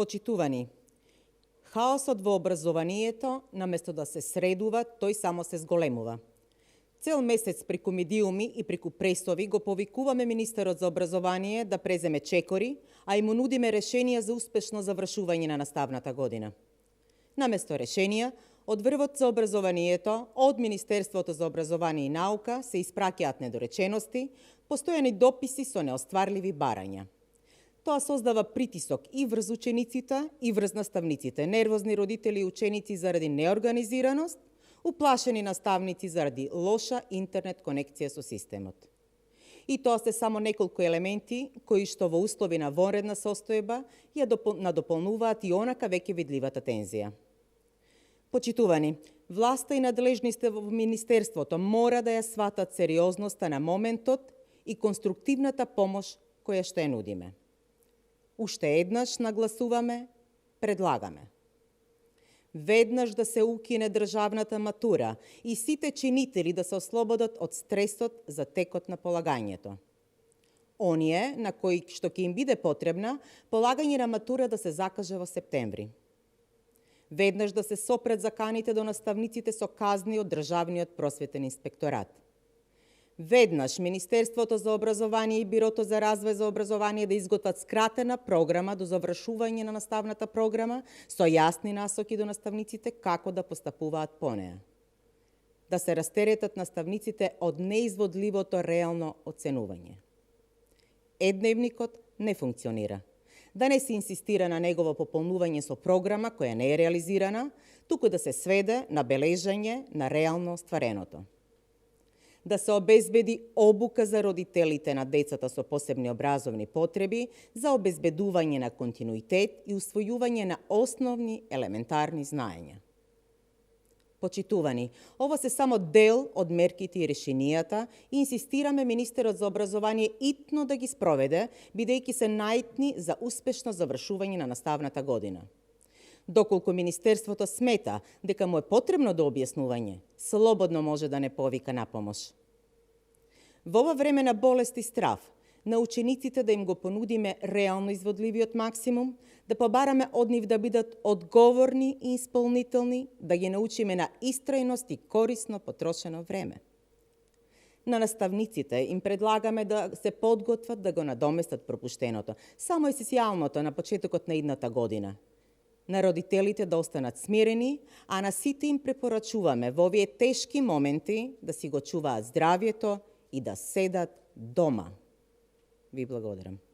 Почитувани, хаосот во образованието, наместо да се средува, тој само се зголемува. Цел месец преку медиуми и преку пресови го повикуваме министерот за образование да преземе чекори, а и му нудиме решенија за успешно завршување на наставната година. Наместо решенија, од врвот за образованието, од Министерството за образование и наука се испраќаат недоречености, постојани дописи со неостварливи барања. Тоа создава притисок и врз учениците, и врз наставниците, нервозни родители и ученици заради неорганизираност, уплашени наставници заради лоша интернет конекција со системот. И тоа се само неколку елементи кои што во услови на вонредна состојба ја надополнуваат и онака веќе видливата тензија. Почитувани, власта и надлежните во Министерството мора да ја сватат сериозноста на моментот и конструктивната помош која што ја нудиме. Уште еднаш нагласуваме, предлагаме. Веднаш да се укине државната матура и сите чинители да се ослободат од стресот за текот на полагањето. Оние на кои што ќе им биде потребна, полагање на матура да се закаже во септември. Веднаш да се сопрат заканите до наставниците со казни од Државниот просветен инспекторат. Веднаш Министерството за образование и Бирото за развој за образование да изготват скратена програма до завршување на наставната програма со јасни насоки до наставниците како да постапуваат по неа. Да се растеретат наставниците од неизводливото реално оценување. Едневникот не функционира. Да не се инсистира на негово пополнување со програма која не е реализирана, туку да се сведе на бележање на реално оствареното. Да се обезбеди обука за родителите на децата со посебни образовни потреби за обезбедување на континуитет и усвојување на основни елементарни знаења. Почитувани, ова се само дел од мерките и решенијата и инсистираме министерот за образование итно да ги спроведе, бидејќи се наитни за успешно завршување на наставната година. Доколку Министерството смета дека му е потребно да објаснување, слободно може да не повика на помош. Во ова време на болест и страв, на учениците да им го понудиме реално изводливиот максимум, да побараме од нив да бидат одговорни и исполнителни, да ги научиме на истрајност и корисно потрошено време. На наставниците им предлагаме да се подготват да го надоместат пропуштеното, само есенцијалното на почетокот на идната година. На родителите да останат смирени, а на сите им препорачуваме во овие тешки моменти да си го чуваат здравието и да седат дома. Ви благодарам.